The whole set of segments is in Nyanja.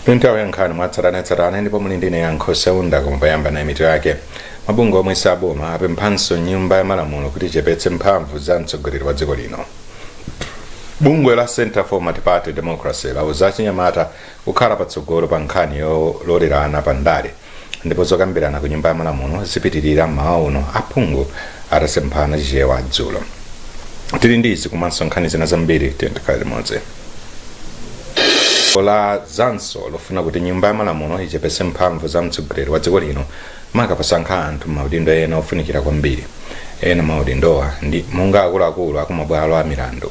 Nthawi ya nkhani mwatsatanetsatane ndipo muli ndine Yankho Seunda. Koma poyamba nayi mitu yake. Mabungwe omwe saboma apemphanso Nyumba ya Malamulo kuti ichepetse mphamvu za mtsogoleri wa dziko lino. Bungwe la Center for Multiparty Democracy lauza achinyamata kukhala patsogolo pa nkhani yololerana pa ndale. Ndipo zokambirana ku Nyumba ya Malamulo zipitirira mmawa uno aphungu atasemphana Chichewa dzulo. Tili ndi izi komanso nkhani zina zambiri, tiyeni tikhale limodzi. La zanso lofuna kuti Nyumba ya Malamulo ichepetse mphamvu za mtsogoleri wa dziko lino, maka posankha anthu maudindo ena ofunikira kwambiri. Ena maudindowa ndi monga akuluakulu akumabwalo a milandu.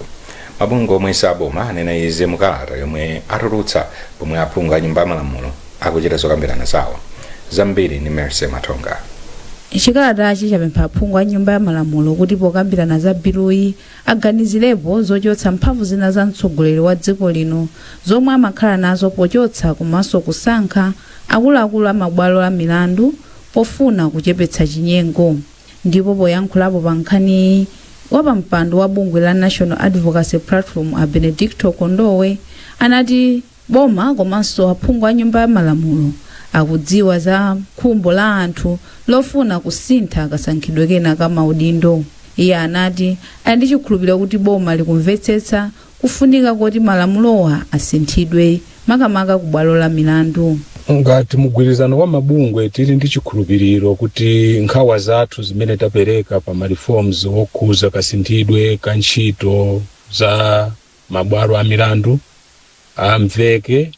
Mabungwe omwe saboma anena izi mukalata yomwe atulutsa pomwe aphungu a Nyumba ya Malamulo akuchita zokambirana zawo. Zambiri ndi Mercy Matonga. Chikalatachi chapempha aphungu a Nyumba ya Malamulo kuti pokambirana za biluyi aganizirepo zochotsa mphamvu zina za mtsogoleri wa dziko lino zomwe amakhala nazo pochotsa komanso kusankha akuluakulu a mabwalo a milandu pofuna kuchepetsa chinyengo. Ndipo poyankhulapo pa nkhaniyi, wapampando wa bungwe la National Advocacy Platform a Benedicto Kondowe anati boma komanso aphungu a Nyumba ya Malamulo akudziwa za khumbo la anthu lofuna kusintha kasankhidwe kena ka maudindo. Iye anati ali ndi chikhulupiriro kuti boma likumvetsetsa kufunika koti malamulowa asinthidwe, makamaka ku bwalo la milandu. Ngati mgwirizano wa mabungwe, tili ndi chikhulupiriro kuti nkhawa zathu zimene tapereka pa ma reforms okhuza kasinthidwe ka ntchito za mabwalo a milandu amveke,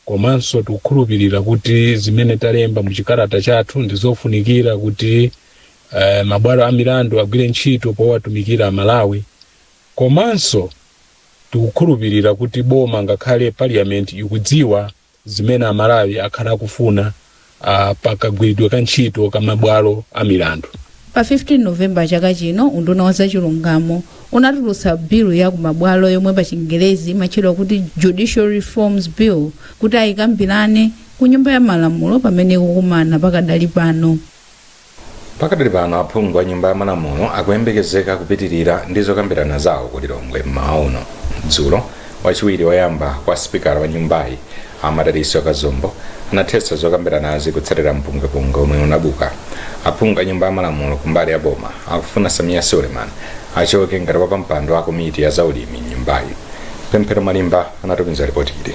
komanso tikukhulupirira kuti zimene talemba mu chikalata chathu ndi zofunikira kuti mabwalo a milandu agwire ntchito powatumikira Amalawi. Komanso tikukhulupirira kuti boma ngakhale parliament ikudziwa zimene Amalawi akhala akufuna pakagwiridwe ka ntchito ka mabwalo a milandu. Pa 15 Novemba chaka chino, unduna wa zachilungamo unatulutsa bilu ya kumabwalo yomwe pa Chingerezi imatchedwa kuti Judicial Reforms Bill kuti ayikambirane ku Nyumba ya Malamulo pamene ikukumana pakadali pano. Pakadali pano, aphungu a Nyumba ya Malamulo akuyembekezeka kupitirira ndi zokambirana zawo ku Lilongwe mmawa uno. Dzulo, wachiwiri woyamba kwa sipikala wa nyumbayi a Madalitso Kazombo anathetsa zokambiranazi kutsatira mpungwepungwe omwe unabuka. Aphungu a Nyumba ya Malamulo kumbali ya boma akufuna Sameer Suleman achoke ngati wapampando wa komiti ya zaulimi mnyumbayi. Pemphero Malimba anatumiza ripoti ili.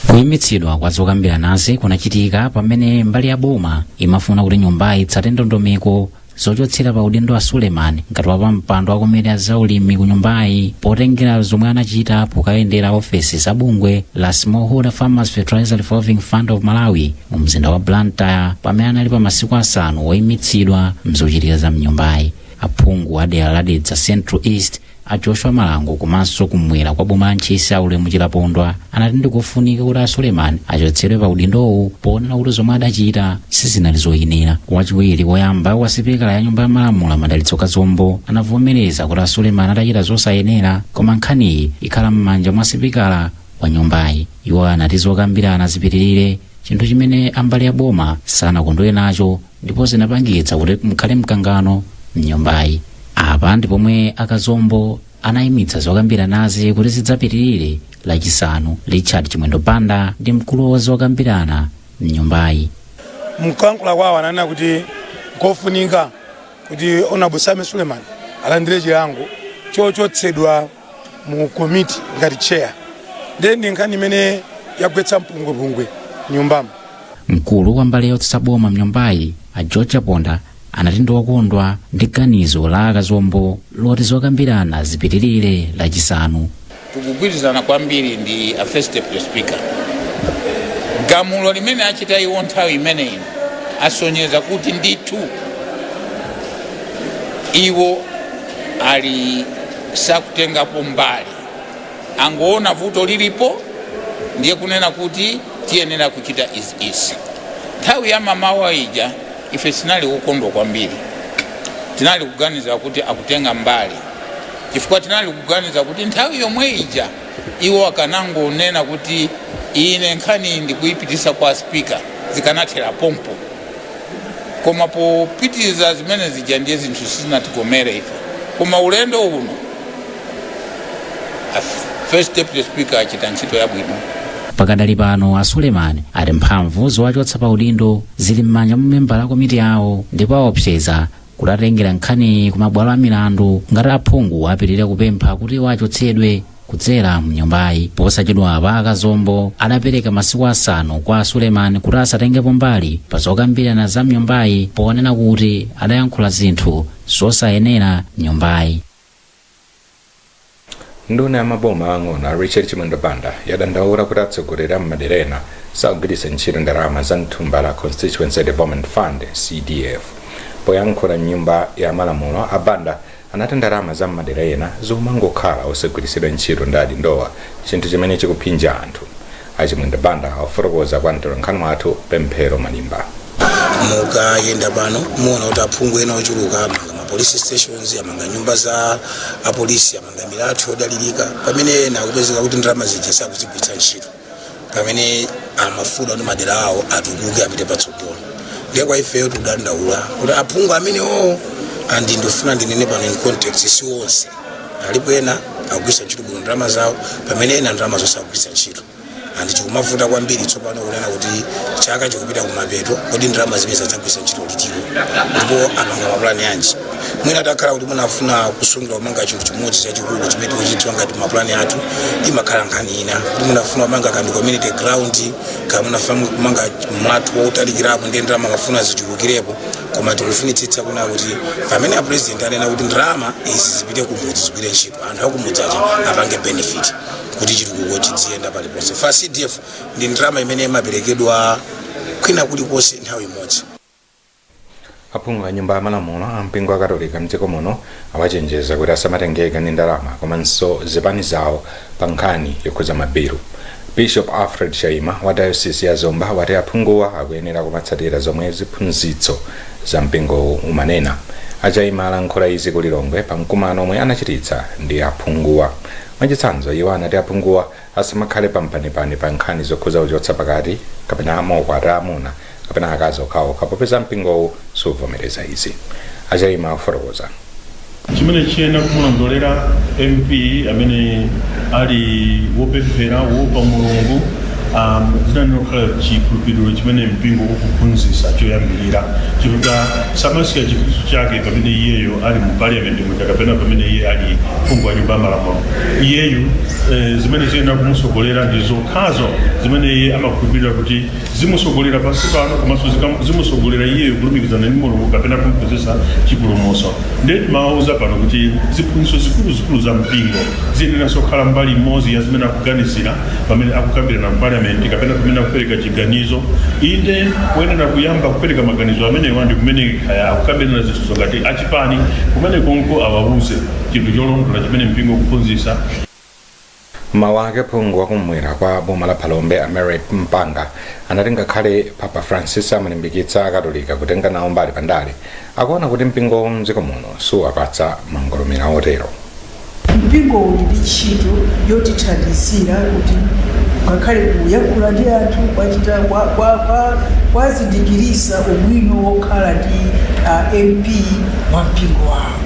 Kuyimitsidwa kwa zokambiranazi kunachitika pamene mbali ya boma imafuna kuti nyumbayi itsate ndondomeko zochotsera pa udindo wa Suleman ngati wapampando wa komiti ya zaulimi ku nyumbayi, potengera zomwe anachita pokayendera ofesi za bungwe la Smallholder Farmers Fertilizer Revolving Fund of Malawi mu mzinda wa Blantyre pamene anali pa masiku 5 woyimitsidwa mzochitika za mnyumbayi. Aphungu a dera la Dedza Central East a Joshua Malango komanso kumwera kwa boma la Ntchisi a Ulemu Chilapondwa anati ndikofunika kuti a Suleman achotsedwe pa udindowu ponena kuti zomwe adachita sizinali zoyenera. Wachiwiri woyamba wa sipikala ya Nyumba ya Malamulo Madalitso Kazombo anavomereza kuti a Suleman adachita zosayenera, koma nkhaniyi ikhala m'manja mwa sipikala wa nyumbayi. Iwo anati zokambirana zipitirire, chinthu chimene ambali ya boma sanakondwere nacho ndipo zinapangitsa kuti mukhale mkangano mnyumbayi. Apa ndi pomwe akazombo anayimitsa zokambiranazi kuti zidzapitirire Lachisanu. Richard Chimwendo Banda ndi mkulu wa zokambirana mnyumbayi. Mkulankhula kwawo ananena kuti nkofunika kuti Honorable Sameer Suleman alandire chilango chochotsedwa mu komiti ngati chair. Ndiye ndi nkhani imene yagwetsa mpungwepungwe nyumbamo. Mkulu wa mbali yotsutsa boma mnyumbayi a George Chaponda anati ndi okondwa ndi ganizo la akazombo loti zokambirana zipitirire Lachisanu. Tikugwirizana kwambiri ndi a First Deputy Speaker. Gamulo limene achita iwo nthawi imeneyi asonyeza kuti ndithu iwo ali sakutengapo mbali, angoona vuto lilipo ndiye kunena kuti tiyenera kuchita izi izi. Nthawi ya mamawa ija ife sinali kukondwa kwambiri, tinali kuganiza kuti akutenga mbali, chifukwa tinali kuganiza kuti nthawi yomwe ija iwo akanangonena kuti ine nkhani ndikuyipitisa kwa speaker, zikanathera pompo. Koma popitiriza zimene zija, ndiye zinthu sizinatikomere ife. Koma ulendo uno a First Deputy Speaker achita ntchito yabwino. Pakadali pano, a Suleiman ati mphamvu zowachotsa pa udindo zili m'manja mwa membala a komiti yawo, ndipo aopseza kuti atengera nkhaniyi ku mabwalo a milandu ngati aphungu apitirira kupempha kuti wachotsedwe kudzera mnyumbayi. Posachedwapa, Akazombo adapereka masiku 5 kwa a Suleiman kuti asatengepo mbali pa zokambirana za mnyumbayi, ponena kuti adayankhula zinthu zosayenera mnyumbayi. Nduna ya maboma ang'ono a Richard Chimwendo Banda yadandaula kuti atsogoleri a m'madera ena sakugwiritsa ntchito ndalama za mthumba la Constituency Development Fund, CDF. Poyankhula mnyumba ya malamulo, a Banda anati ndalama za m'madera ena zomangokhala osagwiritsidwa ntchito ndi adindowa, chinthu chimene chikuphinja anthu. A Chimwendo Banda afotokoza kwa mtolankhani wathu Pemphero Malimba. Mukayenda pano muona kuti aphungu ena ochuluka amanga ma police stations, amanga nyumba za apolisi, amanga milatho yodalirika, pamene ena akupezeka kuti ndalama zija sakuzigwiritsa ntchito pamene amafuna kuti madera awo atukuke, apite patsogolo. Ndiye kwa ifeyo tikudandaula kuti aphungu amenewo, andi ndifuna ndinene pano in context, si onse, alipo ena akugwiritsa ntchito bwino ndalama zawo, pamene ena ndalama zosagwiritsa ntchito. Andi chikumavuta kwambiri tsopano kunena kuti chaka chikupita kumapeto, kodi ndalama zimene zadzagwiritsa ntchito litiro, ndipo apanga mapulani anji? Mwina takhala kuti munafuna kusungira kumanga chinthu chimodzi chachikulu chimene tikuchidziwa ngati mapulani athu, imakhala nkhani ina kuti munafuna kumanga kandi community ground, kaya munafuna kumanga mlatho wotalikirapo, ndiye ndalama mafuna zichulukirepo. Koma tikufunitsitsa kuna kuti pamene a President anena kuti ndalama izi zipite kumudzi, zigwire ntchito, anthu akumudzi aja apange benefit, kuti chitukuko chiziyenda paliponse. Fa CDF ndi ndalama imene imaperekedwa kwina kulikonse nthawi imodzi. Aphungu a nyumba ya malamulo a mpingo wa Katolika mdziko muno awachenjeza kuti asamatengeke ndi ndalama komanso zipani zawo pa nkhani yokhudza mabilu. Bishop Alfred Chaima wa Diocese ya Zomba wati aphunguwa akuyenera kumatsatira zomwe ziphunzitso za mpingowu umanena. A Chaima alankhula izi ku Lilongwe pa mkumano omwe anachititsa ndi aphunguwa. Mwachitsanzo, iwo anati aphunguwa asamakhale pampanipani pa nkhani zokhudza kuchotsa pakati kapena maukwati aamuna kapena akazi okhaokha, popeza mpingowu suvomereza izi. A Chaima afotokoza. Chimene chiyenera kumulondolera MP amene ali wopemphera, woopa Mulungu, zinayenera kukhala chikhulupiriro chimene mpingo ukuphunzitsa choyambirira, chifukwa samasiya Chikhristu chake pamene iyeyo ali mu parliament muja kapena pamene iye ali phungu wa nyumba ya malamulo. Iyeyu zimene ziyenera kumusogolera ndi zokhazo zimene iye amakhulupirira kuti zimusogolera pansi pano, komanso zimusogolera iyeyo kulumikizana ndi Mulungu kapena kumpezesa chipulumutso. Ndiye timawauza pano kuti ziphunzitso zikuluzikulu za mpingo ziyeneranso kukhala mbali imodzi ya zimene akuganizira pamene akukambirana mu parliament kapena pamene akupereka chiganizo. Inde, kuyenera kuyamba kupereka maganizo amenewa ndi kumene kaya akukambirana zinthu ngati achipani, kumene konko awauze chinthu cholondola chimene mpingo ukuphunzitsa. Mawu ake, phungu wakumwera kwa boma la Phalombe a Mary Mpanga anati ngakhale Papa Francis amalimbikitsa Akatolika kutenga nawo mbali pandale, akuona kuti mpingowu mdziko muno suwapatsa mangolomera otero. Mpingo uli ndi ntchito yotithandizira kuti ngakhale kuyankhula ndi anthu kwachita kwazindikirisa ubwino wokhala ndi MP wa mpingo wawo.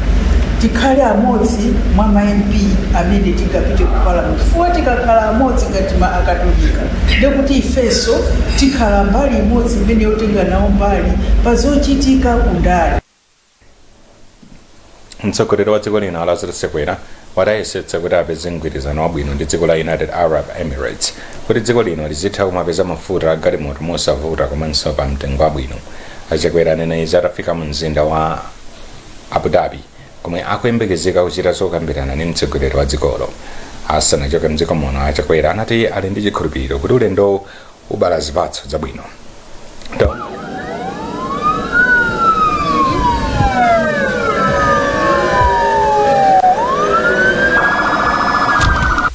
Tikhale amodzi mwa ma MP amene tingapite ku parliament, chifukwa tikakhala amodzi ngati ma Akatolika, ndekuti ifenso tikhala mbali imodzi imene yotenga nawo mbali pa zochitika kundale. Mtsogoleri wa dziko lino Lazarus Chakwera watayesetsa kuti apeze mgwirizano wabwino ndi dziko la United Arab Emirates kuti dziko lino lizitha kumapeza mafuta a galimoto mosavuta komanso pa mtengo wabwino. A Chakwera anena izi atafika mu mzinda wa Abu Dhabi, komwe akuyembekezeka kuchita zokambirana ndi mtsogoleri wa dzikolo. Asanachoke mdziko muno, a Chakwera anati ali ndi chikhulupiriro kuti ulendowu ubala zipatso zabwino.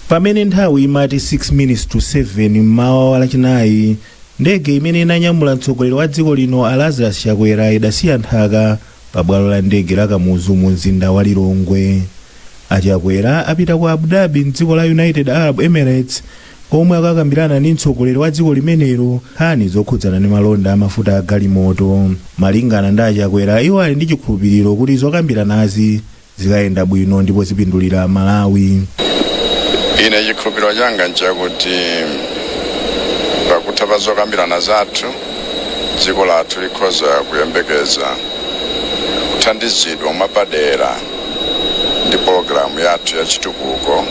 Pamene nthawi imati 6 minutes to 7 mmawa wa Lachinayi, ndege imene inanyamula mtsogoleri wa dziko lino a Lazarus Chakwera idasiya nthaka pa bwalo la ndege la Kamuzu mu mzinda wa Lilongwe. A Chakwera apita ku Abu Dhabi mdziko la United Arab Emirates. Komwe akakambirana ndi mtsogoleri wa dziko limenelo nkhani zokhudzana ndi malonda amafuta a galimoto. Malingana ndi Achakwera, iwo ali ndi chikhulupiriro kuti zokambiranazi zikayenda bwino ndipo zipindulira Malawi. Ine chikhulupiriro changa nchakuti pakutha pa zokambirana zathu, dziko lathu likhoza kuyembekeza kuthandizidwa mwapadera ndi pologalamu yathu ya chitukuko,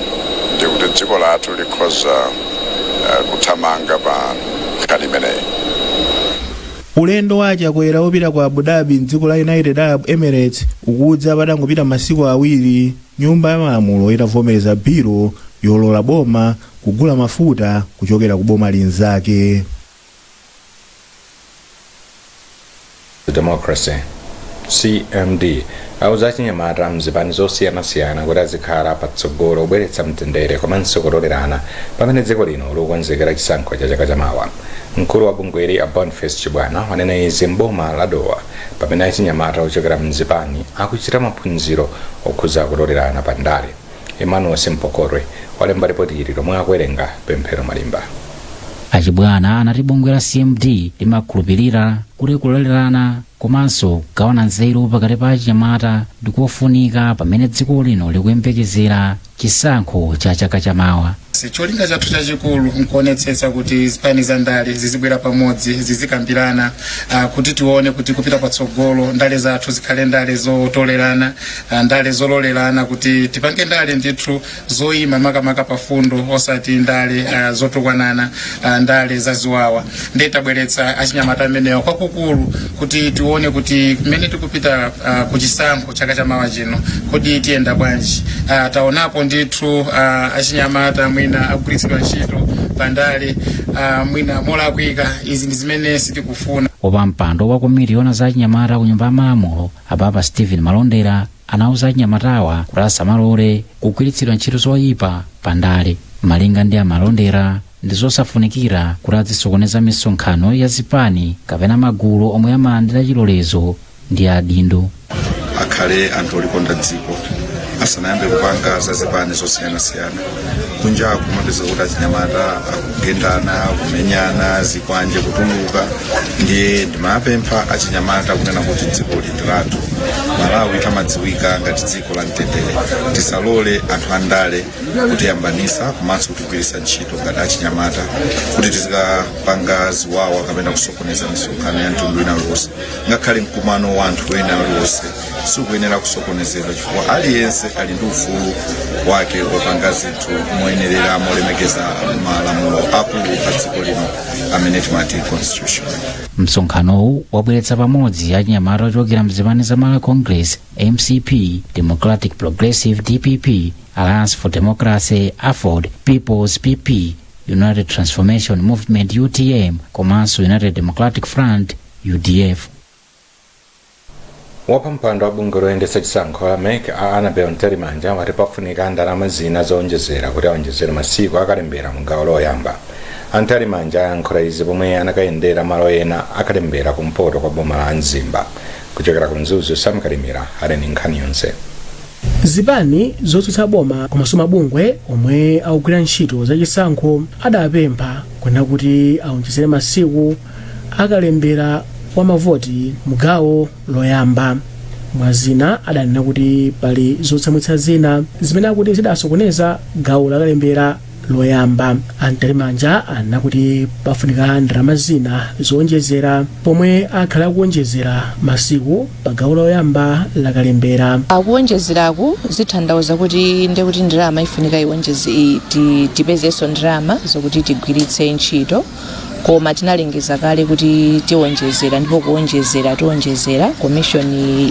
ndi kuti dziko lathu likhoza kuthamanga pa nkhani imeneyi. Ulendo wa Achakwera wopita ku Abu Dhabi mdziko la United Arab Emirates ukudza patangopita masiku 2 Nyumba ya Malamulo itavomereza bilo yolola boma kugula mafuta kuchokera ku boma linzake. Democracy CMD auza achinyamata mzipani zosiyanasiyana kuti azikhala patsogolo kubweretsa mtendere komanso kutolerana pamene dziko lino likukonzekera chisankho cha chaka chamawa. Mkulu wa bungweli, a Boniface Chibwana, wanena izi m'boma la Dowa pamene achinyamata ochokera mzipani akuchita maphunziro okhuza kutolerana pa ndale. Emmanuel Simpokorwe walemba ripoti ili lomwe akuwerenga Pemphero Malimba. Achibwana anati bungwe la CMD limakhulupirira kuti kulolerana komanso kugawana nzeru pakati pa achinyamata ndikofunika pamene dziko lino likuyembekezera chisankho cha chaka chamawa. Cholinga chathu chachikulu nkuonetsetsa kuti zipani za ndale zizibwera pamodzi, zizikambirana, kuti tione kuti kupita patsogolo ndale zathu zikhale ndale zotolerana, ndale zololerana, kuti tipange ndale ndithu zoyima makamaka pa fundo, osati ndale zotukwanana, ndale zaziwawa. Ndiye tabweretsa achinyamata amenewa kwakukulu kuti tione kuti mmene tikupita kuchisankho chaka chamawa chino, kodi tiyenda bwanji? Taonapo ndithu achinyamata mwina akugwiritsidwa ntchito pandale, mwina molakwika. Izi ndi zimene sitikufuna. Wapampando wa komiti yoona za achinyamata ku Nyumba ya Malamulo, Apapa Stephen Malondera, anauza achinyamatawa kuti asamalole kugwiritsidwa ntchito zoyipa pa ndale. Malinga ndi a Malondera, ndi zosafunikira kuti azisokoneza misonkhano ya zipani kapena magulu omwe amalandira chilolezo ndi adindo. Akhale anthu olikonda dziko asanayambe kupanga za zipani zosiyanasiyana. Kunjaku kumapeza kuti achinyamata akugendana, kumenyana, zikwanje kutuluka. Ndiye ndimapempha achinyamata kunena kuti dziko ndi lathu. Malawi amadziwika ngati dziko la mtendere. Tisalole anthu andale kutiyambanisa komanso kutigwiritsa ntchito ngati achinyamata kuti tizikapanga ziwawa kapena kusokoneza misonkhano ya mtundu wina uliwonse. Ngakhale mkumano wa anthu ena uliwonse sikuyenera kusokonezedwa, chifukwa aliyense ali ndi ufulu wake wopanga zinthu moyenerera, molemekeza malamulo akulu a dziko lino amene timati Constitution. Msonkhanowu wabweretsa pamodzi achinyamata ochokera mzipani za Malawi Congress, MCP, Democratic Progressive, DPP, Alliance for Democracy, AFORD, People's, PP, United Transformation Movement, UTM, komanso United Democratic Front, UDF. Wapampando wa bungwe loyendetsa chisankho la MEC, a Annabel Mtalimanja, wati pafunika ndalama zina zowonjezera kuti awonjezere masiku akalembera mu gawo loyamba. A Mtalimanja ayankhula izi pomwe anakayendera malo ena akalembera kumpoto kwa boma la Mzimba. Kuchokera ku Mzuzu, Sam Kalimira ali ndi nkhani yonse. Zipani zotsutsa boma komanso mabungwe omwe akugwira ntchito zachisankho adapempha kunena kuti aonjezere masiku akalembera wa mavoti mugawo loyamba. Mwazina, adanena kuti pali zotsamwitsa zina zimene akuti zidasokoneza gawo lakalembera loyamba. A Mtalimanja anena kuti pafunika ndalama zina zowonjezera pomwe akhala akuwonjezera masiku pa gawo loyamba lakalembera. Akuwonjezeraku zithandauza kuti ndiye kuti ndalama ifunika iwonjeze, tipezenso ndalama zokuti tigwiritse ntchito, koma tinalengeza kale kuti tiwonjezera, ndipo kuwonjezera tiwonjezera. Commission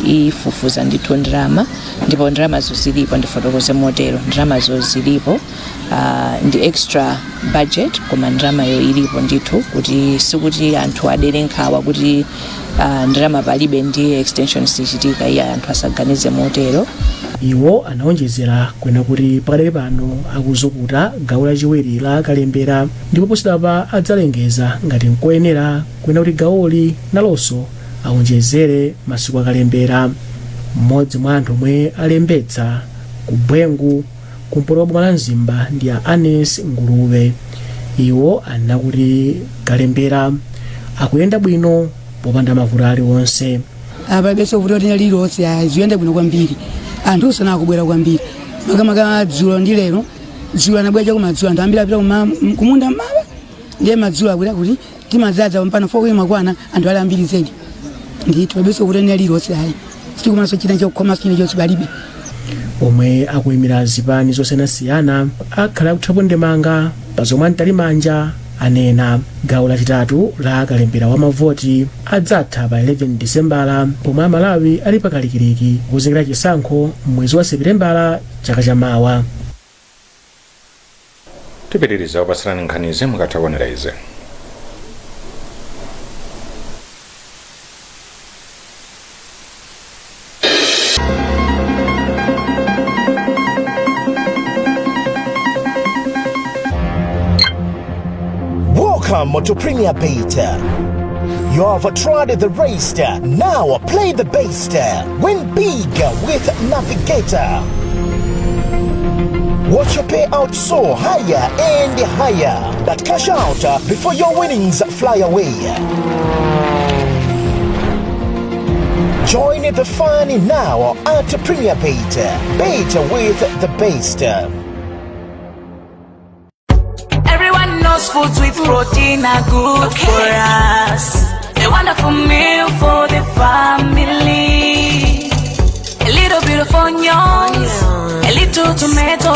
ifufuza ndithu ndalama, ndipo ndalamazo zilipo. Ndifotokoze motero, ndalamazo zilipo, ndi extra budget, koma ndalamayo ilipo ndithu, kuti sikuti anthu adere nkhawa kuti ndalama palibe ndiye extension sichitika. Iye anthu asaganize motero. Iwo anaonjezera kunena kuti pakadali pano akuzukuta gawo lachiwiri la kalembera, ndipo posachedwapa adzalengeza ngati nkoyenera kunena kuti gawoli nalonso aonjezere masiku akalembera. Mmodzi mwa anthu omwe alembetsa ku Bwengu, kumpoto kwa boma la Mzimba, ndi a Anes Nguluwe. Iwo anena kuti kalembera akuyenda bwino popanda mavuto aliwonse. Palibenso vuto lina lililonse ayi, zikuyenda bwino kwambiri. Anthu sanakubwera kwambiri, makamaka dzulo ndi lero. Dzulo anabwera chakumadzulo, anthu ambiri apita kumunda mmawa, ndiye madzulo abwera kuti timadzaza mpano 4 imakwana, anthu ali ambiri zedi ndithu. Palibenso vuto lina lililonse ayi, sitikumanso china chokhomanso china chonse palibe. Omwe akuyimira zipani zosiyanasiyana akhala akuthirapo ndemanga pa zomwe a Mtalimanja anena. Gawo lachitatu la kalembera wa mavoti adzatha pa 11 Disembala, pomwe Amalawi ali pakalikiliki kukonzekera chisankho m'mwezi wa Sepitembala chaka chamawa. Tipitiriza kupatsirani nkhanizi mukatha kuonera izi. Welcome to Premier Bet. You have tried the rest. Now play the best. Win big with Navigator. Watch your payout soar higher and higher. But cash out before your winnings fly away. Join the fun now at Premier Bet. Bet with the best. Everyone knows foods with protein are good for us. A wonderful meal for the family. A little bit of onions, a little tomato.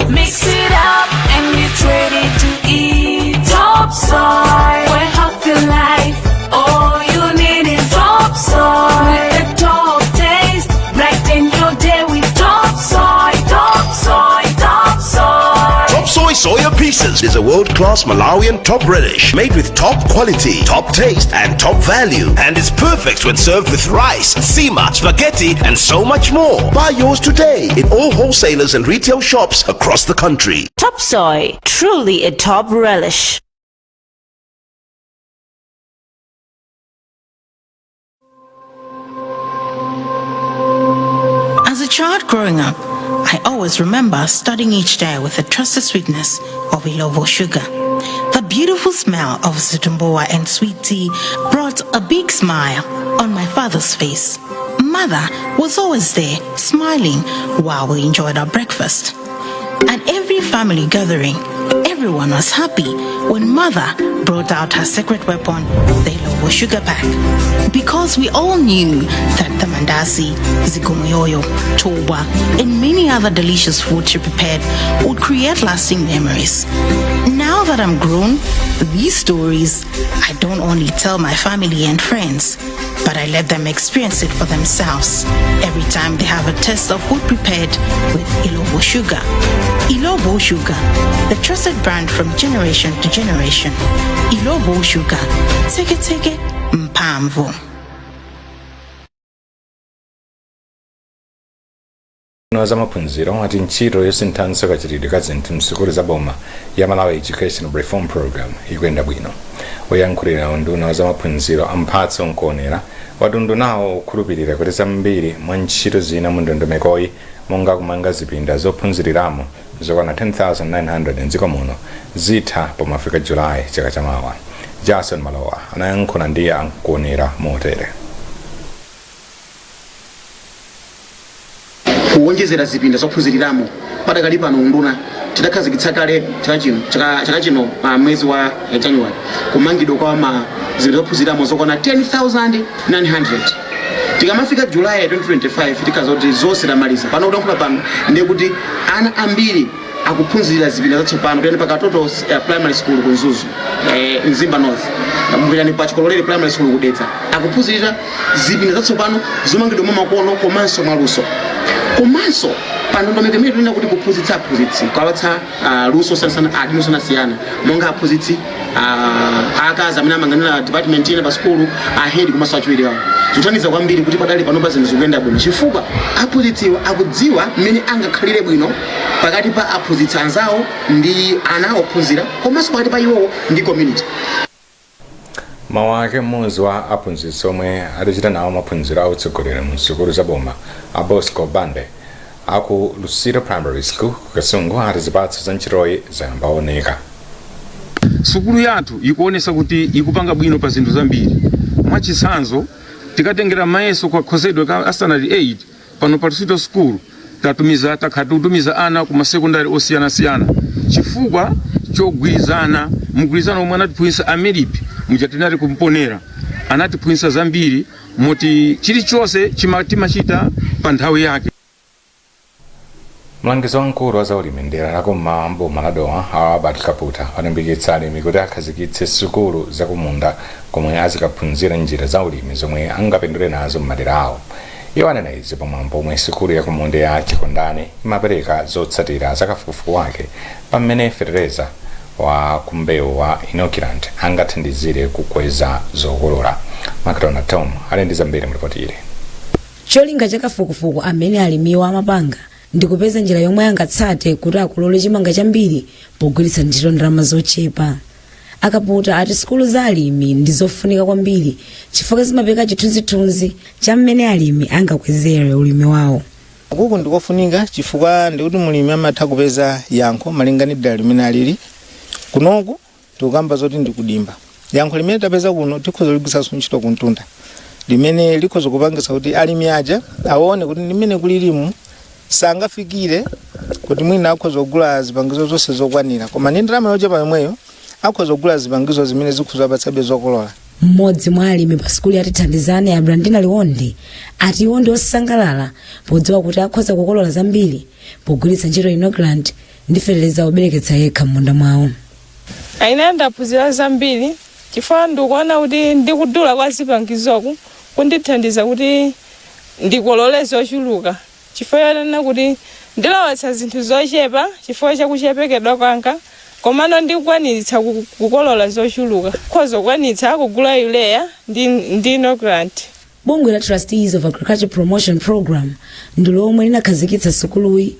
Mix it up and it's ready to eat. Top soy for a healthy life. All you need is top soy. With the top taste, brighten your day with top soy, top soy, top soy. Top Soy Soya Pieces is a world-class Malawian top relish made with top quality, top taste, and top value. And is perfect when served with rice, nsima, spaghetti, and so much more. Buy yours today in all wholesalers and retail shops across the country. Top Soy, truly a top relish. As a child growing up, I always remember starting each day with the trusted sweetness of Illovo sugar. The beautiful smell of zitumbuwa and sweet tea brought a big smile on my father's face. Mother was always there, smiling while we enjoyed our breakfast. At every family gathering, everyone was happy when mother brought out her secret weapon, the Illovo sugar pack. Because we all knew that the mandasi, zikomoyoyo, toba, and many other delicious food she prepared would create lasting memories. Now that I'm grown, these stories I don't only tell my family and friends, but I let them experience it for themselves every time they have a taste of food prepared with Illovo sugar. Illovo Sugar, the trusted brand from generation to generation. Illovo Sugar, take it, take it, mphamvu. Wa zamaphunziro ati ntchito yosinthanso kachitidwe ka zinthu msukulu za boma ya Malawi Education Reform Program ikuyenda bwino. Oyankhulira unduna wa zamaphunziro a Mphatso Nkuonera wati undunawo ukukhulupirira kuti zambiri mwa ntchito zina mu ndondomekoyi, monga kumanga zipinda zophunziriramo zokwana 10,900 mdziko muno, zitha pomafika Julayi chaka chamawa. Jason Malowa anayankhula ndi a Nkuonera motere. Kuwonjezera zipinda zophunziriramo, padakali pano unduna tidakhazikitsa kale chaka chino, chaka chino mwezi wa January, kumangidwa kwa ma zipinda zophunziriramo zokwana 10,900. Tikamafika July 2025 tikhaza kuti zonse tamaliza. Pano kutankhula pano ndiye kuti ana ambiri akuphunzirira zipinda zatsopano. Pitani pa Katoto Primary School ku Mzuzu, Mzimba North, pitani pa Chikololere Primary School ku Dedza, akuphunzirira zipinda zatsopano zomangidwa mwa makono komanso mwaluso. Komanso pa ndondomeko imene tinena kuti kuphunzitsa aphunzitsi, kuwapatsa luso osiyanasiyana, adindo osiyanasiyana, monga aphunzitsi akazi amene amayang'anira department ina pa sukulu, a head komanso achiwiri awo, zikuthandiza kwambiri kuti padali panopa zinthu zikuyenda bwino, chifukwa aphunzitsiwa akudziwa mmene angakhalire bwino pakati pa aphunzitsi anzawo ndi ana ophunzira, komanso pakati pa iwowo ndi community. Mawu ake mmodzi wa aphunzitsi omwe adachita nawo maphunziro a utsogoleri mu sukulu za boma, a Bosco Bande aku Lusiro Primary School ku Kasungu, ati zipatso za ntchitoyi zayamba kuoneka. Sukulu yathu ikuonesa kuti ikupanga bwino pa zinthu zambiri. Mwachitsanzo, tikatengera mayeso kwa khozedwe ka standard 8 pano pa Luswito School, tatumiza, takhala tikutumiza ana ku masekondari osiyanasiyana chifukwa chogwirizana, mgwirizano omwe anatiphunzitsa a MERIP muja tinali kumponera. Anatiphunzitsa zambiri moti chilichonse timachita pa nthawi yake. Mlangizi wamkulu wa zaulimi mdera la kummawa mboma la Dowa, Albert Kaputa, walimbikitsa alimi kuti akhazikitse sukulu zakumunda komwe azikaphunzira njira za ulimi zomwe angapindule nazo m'madera awo. Iwo anena izi pamwambo omwe sukulu yakumunda ya Chikondane imapereka zotsatira za kafukufuku wake pamene fetereza wa kumbewu wa inoculant angathandizire kukweza zokolola. Macdonald Tom ali ndi zambiri mripoti ili. Cholinga cha kafukufuku amene alimiwa amapanga ndi kupeza njira yomwe angatsate kuti akolole chimanga chambiri pogwiritsa ntchito ndalama zochepa. Akaputa ati sukulu za alimi ndi zofunika kwambiri chifukwa zimapereka chithunzithunzi cha mmene alimi angakwezere ulimi wawo. Kuku ndikofunika chifukwa ndikuti mulimi amatha kupeza yankho malinga ndi dera limene alili. Kunoku tikukamba zoti ndikudimba, yankho limene tapeza kuno tikhoza kuligwiritsanso ntchito kumtunda, limene likhoza kupangisa kuti alimi aja aone kuti ndimene kulilimu sangafikire kuti mwina akhoza kugula zipangizo zonse zokwanira, koma ndi ndalama yochepa yomweyo akhoza kugula zipangizo zimene zikhoza kupatsabe zokolola. Mmodzi mwa alimi pa sukulu ya Tithandizane, Abrandina Liwondi, ati iwo ndi osangalala podziwa kuti akhoza kukolola zambiri pogwiritsa ntchito inoculant ndi feteleza obereketsa yekha m'munda mwawo. Ine ndaphunzira zambiri chifukwa ndikuona kuti ndikudula kwa zipangizoku kundithandiza kuti ndikolole zochuluka, chifukwa chonena kuti ndilowetsa zinthu zochepa chifukwa chakuchepekedwa kwanga, komano ndikukwanitsa kukolola zochuluka, khoza kukwanitsa kugula urea ndi inoculant. Bungwe la Trustees of Agriculture Promotion Program ndi lomwe linakhazikitsa sukuluyi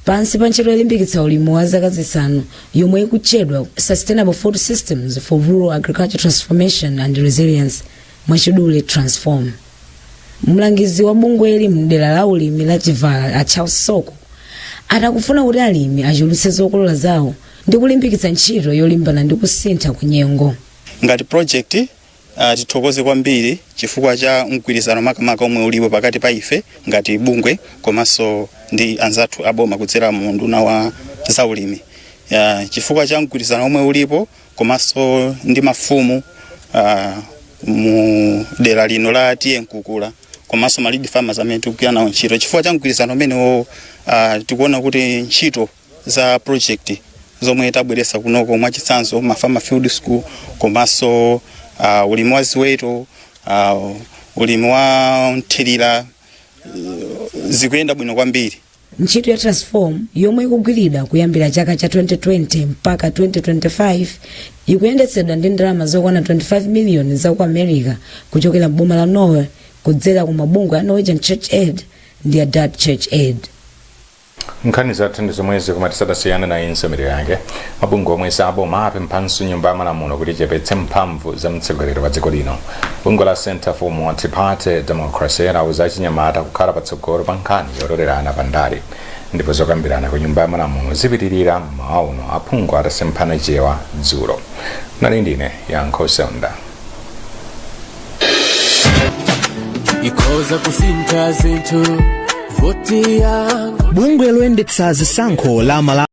pansi pa ntchito yolimbikitsa ulimi wa zaka 5 yomwe ikutchedwa Sustainable Food Systems for Rural Agriculture Transformation and Resilience, mwachidule Transform. Mlangizi wa bungweli mdera la ulimi la Chivala, a Charles Soko, atakufuna kuti alimi achulutse zokolola zawo ndi kulimbikitsa ntchito yolimbana ndi kusintha kwa nyengo. Ngati project, tithokoze kwambiri chifukwa cha mgwirizano makamaka omwe ulipo pakati pa ife ngati bungwe komanso ndi anzathu aboma kudzera mu unduna wa zaulimi, chifukwa cha mgwirizano omwe ulipo komanso ndi mafumu mu dera lino la T/A Mkukula komanso ma lead farmers amene tikugwira nawo ntchito. Chifukwa cha mgwirizano umenewo, tikuona kuti ntchito za project zomwe tabweretsa kunoko, mwachitsanzo ma farmer field school komanso ulimi wa ziweto, ulimi wa mthirira, zikuyenda bwino kwambiri. Ntchito ya Transform yomwe ikugwiridwa kuyambira chaka cha 2020 mpaka 2025 ikuyendetsedwa ndi ndalama zokwana 25 miliyoni za ku America kuchokera m'boma la Norway kudzera ku mabungwe a Norwegian Church Aid ndi a Dutch Church Aid. Nkhani zathu ndi zomwezi, koma tisadasiyana naye nsemero yake. Mabungwe omwe saboma apemphanso Nyumba ya Malamulo kuti ichepetse mphamvu za mtsogoleri wa dziko lino. Bungwe la Center for Multi-Party Democracy lauza achinyamata kukhala patsogolo pa nkhani yotolerana pandale. Ndipo zokambirana ku Nyumba ya Malamulo zipitirira mmawa uno aphungu atasemphana Chewa dzulo. Nali ndine Yankho Seunda. Ikhoza kusintha zinthu voti yangu. Bungwe loyendetsa zisankho la Malawi.